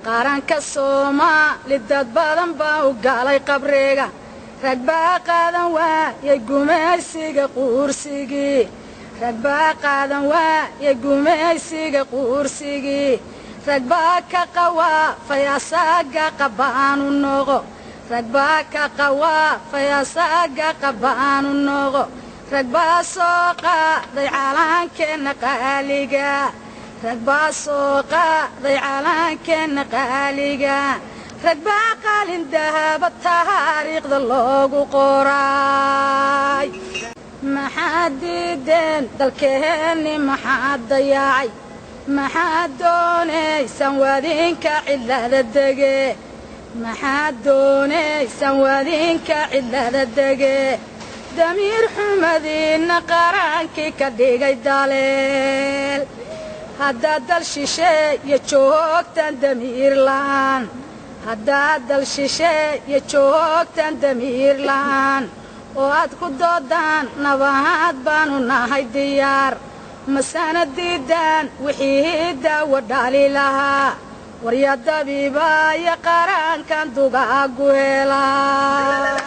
Qaranka Soomaali dad badan baa u galay qabriga. Rag baa qaadan waayay gumaysiga quursigii. Rag baa qaadan waayay gumaysiga quursigii. Rag baa ka qawaafay asaga qabaanu noqo. Rag baa ka qawaafay asaga qabaanu noqo. Rag baa soo qaaday calankeenna qaaliga. Rag baa soo qaaday calankeenna qaaliga. Rag baa qalin dahaba taariikhda loogu qoray. Maxaad diideen dalkeenni, maxaad dayacay? Maxaad doonaysaan waadinka cidlada dege? Maxaad doonaysaan waadinka cidlada dege? Damiir xumadiinna qarankii ka dhigay daleel. Haddaad dal shisheeye joogtaan damiir la'aan, haddaad dal shisheeye joogtaan damiir la'aan oo aad ku doodaan nabaad baanu nahay diyaar, masana diidaan wixii daawo dhali lahaa. Warya dabiibaya qarankan dugaagu helaa.